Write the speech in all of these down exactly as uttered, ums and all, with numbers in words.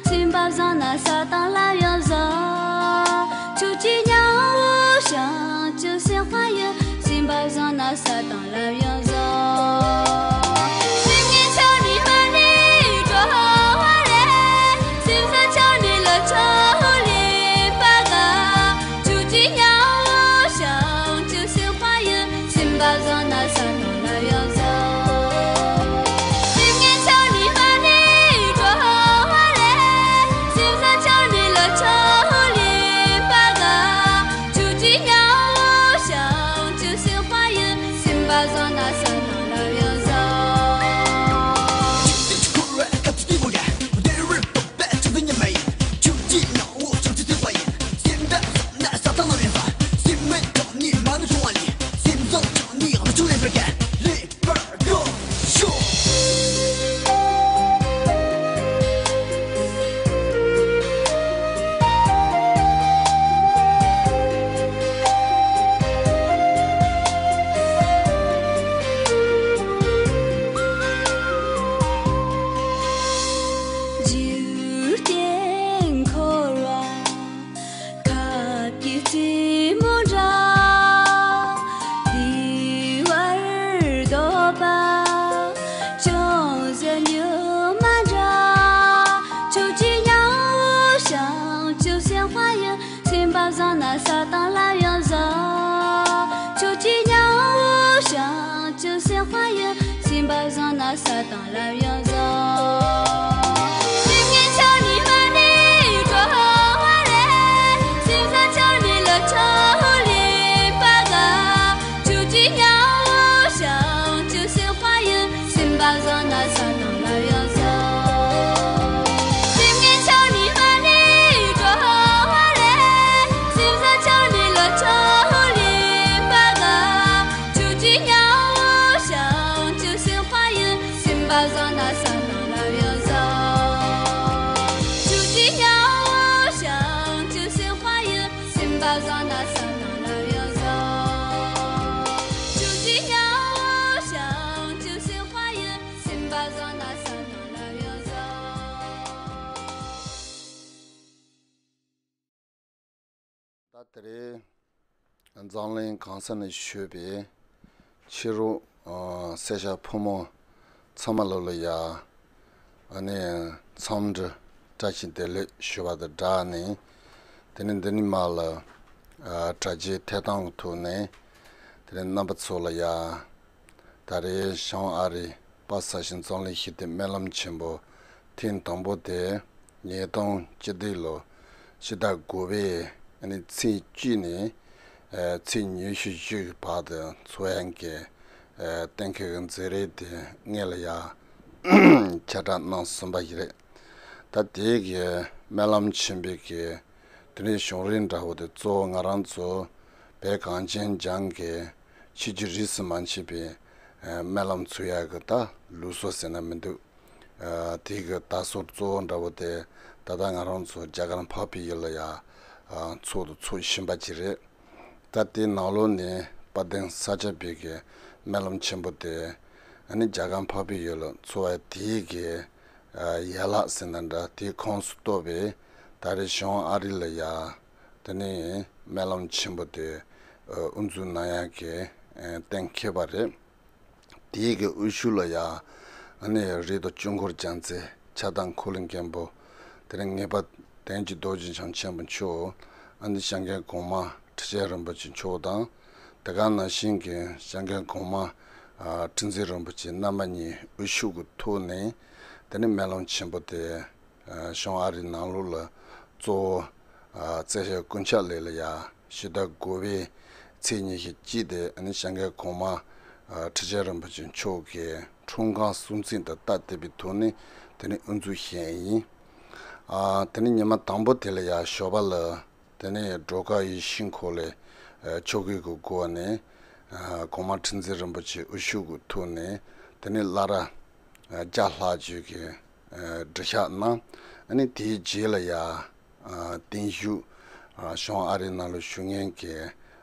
སེམས་པ་བཟང་ན་ས་དང་ལམ་ཡང་བཟང་། ཆོས་ཀྱི་ཉམས་བཞག་ཆོས་སེམས་དཔའ་ཡི། སེམས་པ་བཟང་ན་ས་དང་ལམ་ཡང་བཟང་། སེམས་ངན་ཆགས་ནས་མ་ཎི་འགྲོ་བ་ལས། སེམས་བཟང་ཆགས་ནས་ལ་ཆགས་ལས་པ་དགའ། ཆོས་ཀྱི་ཉམས་བཞག་ཆོས་སེམས་དཔའ་ཡི། སེམས་པ་བཟང་ན་ས་དང་ལམ་ཡང་བཟང་། སེམས་ངན་ཆགས་ནས་མ་ཎི་འགྲོ་བ་ལས། སེམས་བཟང་ཆགས་ནས་ལ་ཆགས་ལས་པ་དགའ། ཆོས་ཀྱི་ཉམས་བཞག་ཆོས་སེམས་དཔའ་ཡི། སེམས་པ་བཟང་ན་ས་དང་ལམ་ཡང་བཟང་། འཇིག་རྟེན་འཁོར་བ་ཁབ་ཀྱི་རྩེ་མོ་འདྲ། བདེ་བར་འདོད་པ་ཅུང་ཟད་ཉུང་མ་འདྲ། ཆོས་ཀྱི་ཉམས་བཞག་ཆོས་སེམས་དཔའ་ཡི། སེམས་པ་བཟང་ན་ས་དང་ལམ་ཡང་བཟང་། ཆོས་ཀྱི་ཉམས་བཞག་ཆོས་སེམས་དཔའ་ཡི། སེམས་པ་བཟང་ན་ས་དང་ལམ་ཡང་བཟང་། སེམས་ངན་ཆགས་ནས་མ་ཎི་འགྲོ་བ་ལས། སེམས་བཟང་ཆགས་ནས་ལ་ཆགས་ལས་པ་དགའ། ཆོས་ཀྱི་ཉམས་བཞག་ཆོས་སེམས་དཔའ་ཡི། སེམས་པ་བཟང་ན་ས་དང་ལམ་ཡང་བཟང་། སེམས་ངན་ཆགས་ནས་མ་ཎི་འགྲོ་བ་ལས། སེམས་བཟང་ཆགས་ནས་ལ་ཆགས་ལས་པ་དགའ། ཆོས་ཀྱི་ཉམས་བཞག་ཆོས་སེམས་དཔའ་ཡི། སེམས་པ་བཟང་ན་ས་དང་ལམ་ཡང་བཟང་། ཆོས་ཀྱི་ཉམས་བཞག་ཆོས་སེམས་དཔའ་ཡི། སེམས་པ་བཟང་ན་ས་དང་ལམ་ཡང་བཟང་། ཆོས་ཀྱི་ཉམས་བཞག་ཆོས་སེམས་དཔའ་ཡི། སེམས་པ་བཟང་ན་ས་དང་ལམ་ཡང་བཟང་། ད་དེ་རིང་འཛམ་གླིང་གང་ས་ནས་བཞུགས་པའི་ཕྱི་རོལ་སེར་སྐྱ་ཕོ་མོ་ཚང་མ་ལོ་ལ་ཡ། ཨ་ནི་འཚམས་འདྲི་བཀྲ་ཤིས་བདེ་ལེགས་ཞུ་བ་དང་སྦྲགས་ནས། དེ་ནས་འདི་ནས་མར་ལ་ཨ་དྲ་རྒྱའི་ཐད་གཏོང་གི་ཐོག་ནས། དེ་ནས་རྣམ་པ་ཚོ་ལ་ཡ། ད་རེས་བྱང་ཨ་རིའི་དཔལ་ས་ཞིང་རྩོམ་གླིང་ཞི་བདེའི་སྨོན་ལམ་ཆེན་པོ་ཐེངས་དང་པོ་དེ་ཉིས་སྟོང་བཅུ་བདུན་ལོ་ཕྱི་ཟླ་དགུ་པའི་ཨ་ནི་ཚེས་བཅུ་ནས་ཨ་ཚེས་ཉི་ཤུ་བཞི་གི་བར་དུ་འཚོགས་ཡག་གི་ཨ་གཏན་འཁེལ་གྱི་མཛད་རིམ་དེ་སྔོན་ལ་ཡ་ཁྱབ་བསྒྲགས་གནང་ཟིན་པ་ཞིག་རེད། ད་དེ་གི་སྨོན་ལམ་ཆེན་པོའི་གི་དེ་ནས་བྱུང་རིམ་འདྲ་བོ་དེ་གཙོ་བོ་ང་རང་ཚོ་བོད་གངས་ཅན་ལྗོངས་ཀྱི་ཆོས་བརྒྱུད་རིས་སུ་མ་ཆད་པའི་ཨ་སྨོན་ལམ་ཚུགས་ཡག་གི་ད་ལུགས་སྲོལ་ཟེར་ན་མི་འདུག་ཨ་དེ་གི་དར་སྲོལ་གཙོ་བོ་འདྲ་བོ་དེ་ད་ལྟ་ང་རང་ཚོ་རྒྱ་གར་འཕགས་པའི་ཡུལ་ལ་ཡ་ཨ་འཚོགས་དང་འཚོགས་བཞིན་པ་ཅིག་རེད། ད་དེའི་ནང་ལོགས་ནས་དཔལ་ལྡན་ས་སྐྱ་པའི་གི་སྨོན་ལམ་ཆེན་པོ་དེ་ཨ་ནི་རྒྱ་གར་འཕགས་པའི་ཡུལ་ལ་འཚོགས་པ་དེའི་གི་ཨ་ཡན་ལག་ཟེར་ན་འདྲ། དེའི་ཁོངས་སུ་གཏོགས་པའི་ད་རེས་བྱང་ཨ་རི་ལ་ཡ་དེ་ནས་སྨོན་ལམ་ཆེན་པོ་དེ་ཨ་དབུ་འཛུགས་གནང་ཡག་གི་ཨ་གཏན་འཁེལ་བ་རེད། དེའི་གི་དབུ་བཞུགས་ལ་ཡ་ཨ་ནི་རི་དྭགས་སྐྱོང་འཁོར་རྒྱལ་མཚན་ཕྱག་དར་འཁོར་ལོ་མགོན་པོ། དེ་ནས་ངེས་པར་དོན་གྱི་རྡོ་རྗེ་འཆང་ཆེན་པོ་མཆོག་ཨ་ནི་སྐྱབས་མགོན་གོང་མ་ཁྲི་ཆེན་རིན་པོ་ཆེ་མཆོག་དང་། དེ་ག་ནང་བཞིན་གྱི་སྐྱབས་མགོན་གོང་མ་ཨ་ཁྲི་འཛིན་རིན་པོ་ཆེ་རྣམ་པ་གཉིས་དབུ་བཞུགས་ཀྱི་ཐོག་ནས་དེ་ནས་སྨོན་ལམ་ཆེན་པོ་དེ་ཨ་བྱང་ཨ་རིའི་ནང་ལོགས་ལ་གཙོ་བོ་ཨ་བཙན་བྱོལ་ཀུན་ཁྱབ་སླེབས་ལ་ཡ་ཕྱི་ཟླ་དགུ་པའི་ ཚེས་ཉི་ཤུ་གཅིག་དེ་ཨ་ནི་སྐྱབས་མགོན་གོང་མ་ཨ་ཁྲི་ཆེན་རིན་པོ་ཆེ་མཆོག་གི་འཁྲུངས་སྐར་སྲུང་བརྩི་དང་སྟབས་བསྟུན་པའི་ཐོག་ནས་དེ་ནི་དབུ་འཛུགས་བྱས་ཡིན། ཨ་དེ་ནི་ཉི་མ་དང་པོ་དེ་ལ་ཡ་ཞོགས་པ་ལ་དེ་ནི་སྒྲོལ་དཀར་ཡིད་བཞིན་འཁོར་ལོའི་ཨ་ཆོ་གའི་གི་སྒོ་ནས་ཨ་གོང་མ་ཁྲི་འཛིན་རིན་པོ་ཆེ་དབུ་བཞུགས་ཀྱི་ཐོག་ནས་དེ་ནི་བླ་ར་ཨ་བརྒྱ་ལྷག་ཅིག་གི་ཨ་སྒྲུབ་ཞག་གནང་། ཨ་ནི་དེའི་རྗེས་ལ་ཡ་ཨ་བརྟན་བཞུགས་ཨ་བྱང་ཨ་རིའི་ནང་ལ་བཞུགས་མཁན་གྱི་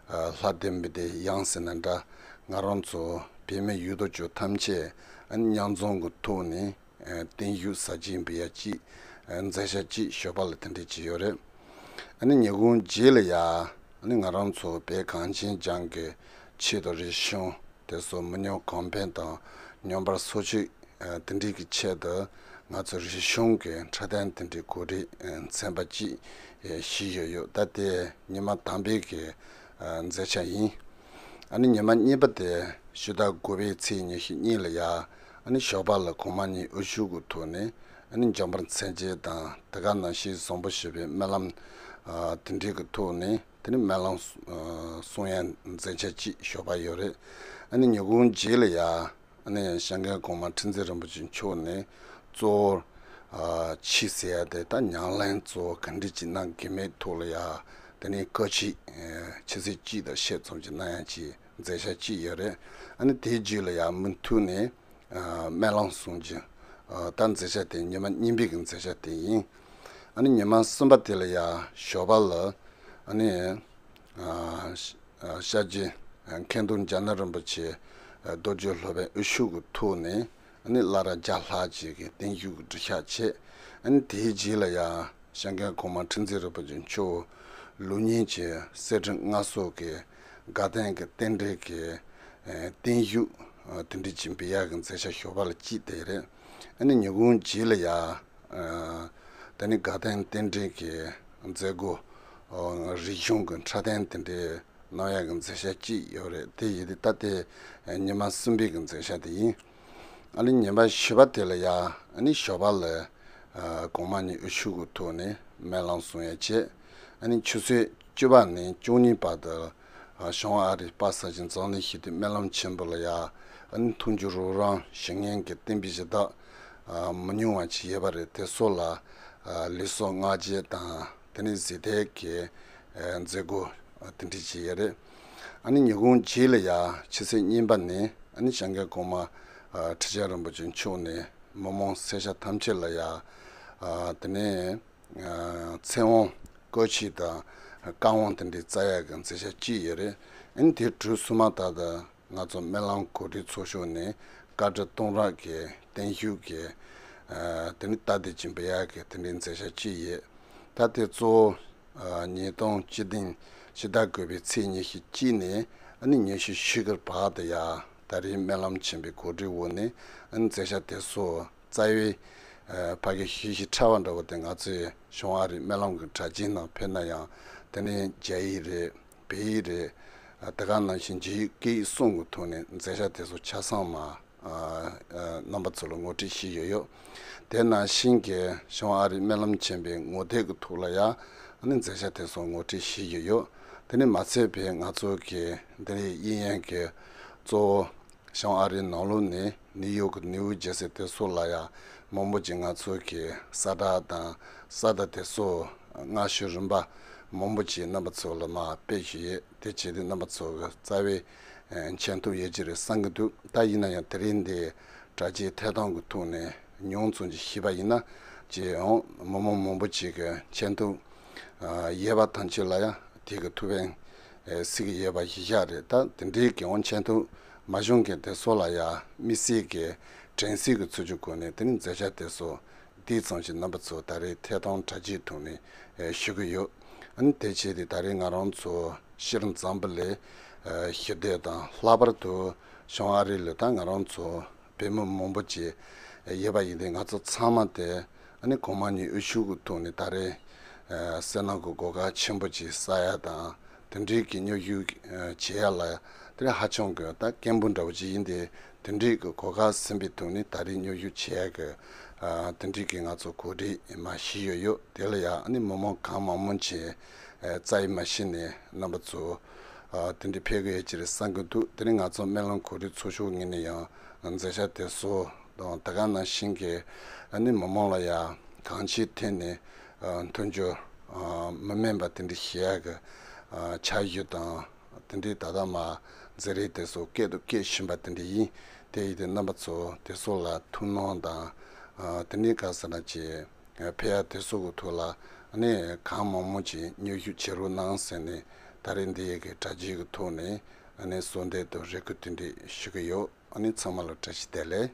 ཨ་ལྷ་ལྡན་པ་དེ་ཡང་ཟེར་ན་འདྲ། ང་རང་ཚོ་བོད་མི་ཡུལ་དུ་ཆོས་ཐམས་ཅད་ཨ་ནི་མཉམ་འཛོམས་ཀྱི་ཐོག་ནས་ཨ་བརྟན་བཞུགས་གཟའ་སྦྱིན་པའི་ཡ་གཅིག་ཨ་མཛད་ཞག་གཅིག་ཞོགས་པ་ལ་དེ་འདྲས་བྱས་ཡོད་རེད། ཨ་ནི་ཉིན་གུང་རྗེས་ལ་ཡ་ཨ་ནི་ང་རང་ཚོ་བོད་གངས་ཅན་ལྗོངས་ཀྱི་ཆེད་དུ་རིག་གཞུང་དེ་ཚོ་མི་ཉམས་གོང་འཕེལ་དང་མཉམ་པར་སྲུང་སྐྱོབ་ཨ་དེ་འདྲའི་གི་ཆེད་དུ་ང་ཚོ་རིག་གཞུང་གི་འཁྲབ་སྟོན་དེ་འདྲའི་གོ་སྒྲིག་ཨ་ཚན་པ་གཅིག་ཨ་བྱས་ཡོད་ཡོད། ད་དེ་ཉི་མ་དང་པོའི་གི་ཨ་མཛད་འཆར་ཡིན། ཨ་ནི་ཉི་མ་གཉིས་པ་དེ་ཕྱི་ཟླ་དགུ་པའི་ཚེས་ཉི་ཤུ་གཉིས་ལ་ཡ་ཨ་ནི་ཞོགས་པ་ལ་གོང་མ་ཉིད་དབུ་བཞུགས་ཀྱི་ཐོག་ནས་ཨ་ནི་འཇམ་དཔལ་མཚན་བཅས་དང་དེ་ག་ནང་བཞིན་བཟང་པོ་ཞེས་པའི་སྨོན་ལམ་ཨ་དེ་འདྲའི་གི་ཐོག་ནས་དེ་ནི་སྨོན་ལམ་ཨ་གསུང་ཡ་མཛད་འཆར་གཅིག་ཞོགས་པ་ཡོད་རེད། ཨ་ནི་ཉིན་གུང་རྗེས་ལ་ཡ་ཨ་ནི་སྐྱབས་མགོན་གོང་མ་ཁྲི་འཛིན་རིན་པོ་ཆེ་མཆོག་ནས་གཙོ་བོར་ཨ་ཆོས་ཟེར་ཡ་དེ་ད་ཉམས་ལེན་གཙོ་བོ་ག་འདྲ་ཅིག་གནང་གི་མེད་ཐོག་ལ་ཡ་དེ་ནི་བཀའ་ཆོས་ཨ་ཆོས་ཚན་གཅིག་དང་ཕྱེད་ཙམ་ཅིག་གནང་ཡ་ཅིག་མཛད་འཆར་གཅིག་ཡོད་རེད། ཨ་ནི་དེའི་རྗེས་ལ་ཡ་མུ་མཐུད་ནས་ཨ་སྨོན་ལམ་གསུང་རྒྱུ་ཨ་ད་མཛད་འཆར་དེ་ཉི་མ་གཉིས་པའི་གི་མཛད་འཆར་དེ་ཡིན། ཨ་ནི་ཉི་མ་གསུམ་པ་དེ་ལ་ཡ་ཞོགས་པ་ལ་ཨ་ནི་ཨ་ཤ་ཨ་ཤར་རྗེ་ཨ་མཁན་རྡོ་རྒྱ་ནག་རིན་པོ་ཆེ་ཨ་རྡོ་རྗེ་སློབ་དཔོན་དབུ་བཞུགས་ཀྱི་ཐོག་ནས་ཨ་ནི་བླ་ར་བརྒྱ་ལྷག་ཅིག་གི་བརྟན་བཞུགས་ཀྱི་སྒྲུབ་ཞག་བྱས། ཨ་ནི་དེའི་རྗེས་ལ་ཡ་སྐྱབས་མགོན་གོང་མ་ཁྲི་འཛིན་རིན་པོ་ཆེ་མཆོག་ལུགས་གཉིས་ཀྱི་གསེར་ཁྲི་མངའ་གསོལ་གྱི་དགའ་སྟོན་གྱི་རྟེན་འབྲེལ་གྱི་ཨ་བརྟན་བཞུགས་ཨ་དེ་འདྲ་ཅིག་འབུལ་ཡག་གི་མཛད་འཆར་ཞོགས་པ་ལ་གཅིག་དེ་རེད། ཨ་ནི་ཉིན་གུང་རྗེས་ལ་ཡ་ཨ་དེ་ནི་དགའ་སྟོན་རྟེན་འབྲེལ་གྱི་མཛད་སྒོ་ཨ་རིག་གཞུང་གི་འཁྲབ་སྟོན་དེ་འདྲའི་གནང་ཡག་གི་མཛད་འཆར་གཅིག་ཡོད་རེད། དེ་ཡིན་དུས་ད་དེ་ཉི་མ་གསུམ་པའི་གི་མཛད་འཆར་དེ་ཡིན། ཨ་ནི་ཉི་མ་བཞི་པ་དེ་ལ་ཡ་ཨ་ནི་ཞོགས་པ་ལ་ཨ་གོང་མ་ཉིད་དབུ་བཞུགས་ཀྱི་ཐོག་ནས་སྨོན་ལམ་གསུང་ཡ་བྱས། ཨ་ནི་ཆུ་ཚོད་བཅུ་པ་ནས་བཅུ་གཉིས་བར་དུ་ཨ་བྱང་ཨ་རིའི་དཔལ་ས་ཆེན་འཛམ་གླིང་ཞི་བདེའི་སྨོན་ལམ་ཆེན་པོ་ལ་ཡ་ཨ་ནི་མཐོང་རྒྱུ་རོགས་རམ་ཞུ་མཁན་གྱི་བསྟན་པའི་གཞི་བདག་ཨ་མི་ཉུང་བ་ཅིག་ཡོད་པ་རེད། དེ་ཚོ་ལ་ཨ་ལུས་གསོལ་བསྔགས་བརྗོད་དང་དེ་ནས་གཟེངས་བསྟོད་ཀྱི་ཨ་མཛད་སྒོ་ཨ་དེ་འདྲ་ཅིག་ཡོད་རེད། ཨ་ནི་ཉིན་གུང་རྗེས་ལ་ཡ་ཕྱི་ཚེས་གཉིས་པ་ནས་ཨ་ནི་སྐྱབས་མགོན་གོང་མ་ཨ་ཁྲི་ཆེན་རིན་པོ་ཆེ་མཆོག་ནས་མི་མང་སེར་སྐྱ་ཐམས་ཅད་ལ་ཡ་ཨ་དེ་ནས་ཨ་ཚེ་དབང་བཀའ་ཆོས་དང་བཀའ་དབང་དེ་འདྲའི་སྩལ་ཡག་གི་མཛད་འཆར་གཅིག་ཡོད་རེད། ཨ་ནི་དེ་གྲུབ་སོང་མ་ཐག་ཏུ་ང་ཚོ་སྨོན་ལམ་གོ་སྒྲིག་ཚོགས་ཆུང་ནས་བཀའ་དྲིན་གཏོང་རག་གི་བརྟན་བཞུགས་ཀྱི་ཨ་དེ་ནི་སྟབས་བདེ་ཅིག་འབུལ་ཡག་གི་དེ་འདྲའི་མཛད་འཆར་གཅིག་ཡོད། ད་དེ་གཙོ་བོ་ཨ་ཉིས་སྟོང་བཅུ་བདུན་ཕྱི་ཟླ་དགུ་པའི་ཚེས་ཉི་ཤུ་གཅིག་ནས་ཨ་ནི་ཉི་ཤུ་བཞི་གི་བར་དུ་ཡ་ད་རེས་སྨོན་ལམ་ཆེན་པོའི་གོ་སྒྲིག་འོག་ནས་ཨ་ནི་མཛད་འཆར་དེ་ཚོ་རྩ་བའི་ཨ་ཕ་གི་ཞི་ཞི་ཁྲ་བ་འདྲ་བོ་དེ་ང་ཚོའི་བྱང་ཨ་རིའི་སྨོན་ལམ་གྱི་གྲ་རྒྱས་ནང་ཕེབས་ན་ཡང་དེ་ནས་རྒྱ་ཡིག་རེད། བོད་ཡིག་རེད། ཨ་དེ་ག་ནང་བཞིན་རྒྱ་ཡིག་སྐད་ཡིག་གསུམ་གྱི་ཐོག་ནས་མཛད་འཆར་དེ་ཚོ་ཆ་ཚང་མ་ཨ་ཨ་རྣམ་པ་ཚོ་ལ་ངོ་སྤྲོད་ཞུས་ཡོད་ཡོད། དེ་ནང་བཞིན་གྱི་བྱང་ཨ་རིའི་སྨོན་ལམ་ཆེན་པོའི་ངོ་དེབ་ཀྱི་ཐོག་ལ་ཡང་ཨ་ནི་མཛད་འཆར་དེ་ཚོ་ངོ་སྤྲོད་ཞུས་ཡོད་ཡོད། དེ་ནས་མ་ཚད་པའི་ང་ཚོ་གི་འདི་རིགས་དབྱིན་ཡན་གྱི་གཙོ་བོ་བྱང་ཨ་རིའི་ནང་ལོགས་ནས་ནིའུ་ཡོག་གི་ནིའུ་ཇར་སི་དེ་ཚོ་ལ་ཡང་མང་པོ་ཅིག་ང་ཚོ་གི་གསལ་བསྒྲགས་དང་གསལ་བརྡ་དེ་ཚོ་སྔ་ཕྱི་རིམ་པ་མང་པོ་ཅིག་རྣམ་པ་ཚོ་ལ་མར་སྤེལ་ཞུས་ཡོད། དེ་བྱས་ཏེ་རྣམ་པ་ཚོ་གི་རྩ་བའི་ཨ་མཁྱེན་ཐུབ་ཡོད་ཀྱི་རེད་བསམ་གྱི་འདུག། ད་ཡིན་ན་ཡང་དེ་རིང་འདི་དྲ་རྒྱའི་ཐད་གཏོང་གི་ཐོག་ནས་ཉུང་ཙམ་ཅིག་ཞུས་པ་ཡིན་ན་ཅིག་ཡང་མི་མང་མང་པོ་ཅིག་གི་མཁྱེན་ཐུབ་ཨ་ཡོད་པ་ཐམས་ཅད་ལ་ཡང་དེ་གི་ཐུགས་ཕན་ཨེ་གསོས་ཀྱི་ཡོད་པ་ཞིག་བཞག་རེད། ད་དེ་འདྲའི་གི་ཡང་མཁྱེན་ཐུབ་མ་བྱུང་མཁན་དེ་ཚོ་ལ་ཡང་དམིགས་བསལ་གྱི་དྲན་གསོ་གི་ཚུལ་གྱི་སྒོ་ནས་དེ་ནི་མཛད་འཆར་དེ་ཚོ་འདི་ཙམ་ཞིག་རྣམ་པ་ཚོ་ད་རེས་ཐད་གཏོང་དྲ་རྒྱའི་ཐོག་ནས་ཨེ་ཞུ་གི་ཡོད། ཨ་ནི་དེ་བྱས་ཏེ་ད་རེས་ང་རང་ཚོ་སྤྱིར་འཛམ་བུ་གླིང་ཨེ་ཞི་བདེ་དང་ལྷག་པར་དུ་བྱང་ཨ་རི་ལ་ད་ང་རང་ཚོ་བོད་མི་མང་པོ་ཅིག་ཡོད་པ་ཡིན་ཏེ། ང་ཚོ་ཚང་མ་དེ་ཨ་ནི་གོང་མ་ཉིད་དབུ་བཞུགས་ཀྱི་ཐོག་ནས་ད་རེས་ཨ་བསོད་ནམས་ཀྱི་གོ་སྐབས་ཆེན་པོ་ཅིག་བསགས་ཡ་དང་། དེ་འདྲའི་གི་སྙོབ་བསྒྱུར་ཨ་བྱེད་ཡ་ལ་དེ་ཧ་ཅང་གི་ད་སྐད་འབོད་འདྲ་བོ་ཅིག་ཡིན་ཏེ། དེ་འདྲའི་གི་གོ་སྐབས་ཟིན་པའི་ཐོག་ནས་ད་རེས་སྙོབ་བསྒྱུར་བྱེད་ཡ་གི་ཨ་དེ་འདྲའི་གི་ང་ཚོ་གོ་སྒྲིག་མར་ཞུས་ཡོད་ཡོད། དེ་ལ་ཡང་ཨ་ནི་མི་མང་གང་མང་མང་ཅིག་ཨ་རྩ་ཡིད་མ་ཞིག་ནས་རྣམ་པ་ཚོ་ ཨ་དེ་འདྲ་ཕེབས་ཀྱི་ཡོད་ཀྱི་རེད་བསམ་གྱི་འདུག་དེ་ནི་ང་ཚོ་སྨན་ལམ་གོ་སྒྲིག་ཚོགས་ཆུང་ངོས་ནས་ཡང་མཛད་འཆར་དེ་ཚོ་དང་དེ་ག་ནང་བཞིན་གྱི་ཨ་ནི་མི་མང་ལ་ཡང་གང་ཅིའི་ཐད་ནས་ཨ་མཐུན་འགྱུར་ཨ་མི་དམན་པ་དེ་འདྲ་བྱེད་ཡག་གི་ཨ་འཆར་གཞི་དང་། དེ་འདྲའི་ད་ལྟ་མ་མཛད་རིམ་དེ་ཚོ་སྐད་དུ་སྐད་བཞིན་པ་དེ་འདྲ་ཡིན། དེ་ཡིན་དུས་རྣམ་པ་ཚོ་དེ་ཚོ་ལ་ཐུགས་སྣང་དང་། ཨ་དེ་འདྲའི་ག་ཟེར་ན་ཅིག་ཕེབས་ཡག་དེ་ཚོ་གི་ཐོག་ལ་ཨ་ནི་གང་མང་མང་ཅིག་མཉམ་ཞུགས་བྱེད་རོགས་གནང་ཟེར་ནས་ད་རེས་འདི་ཡི་གི་དྲ་རྒྱའི་གི་ཐོག་ནས་ཨ་ནི་གསོལ་འདེབས་དང་རེ་སྐུལ་དེ་འདྲ་ཞུ་གི་ཡོད། ཨ་ནི་ཚང་མ་ལ་བཀྲ་ཤིས་བདེ་ལེགས།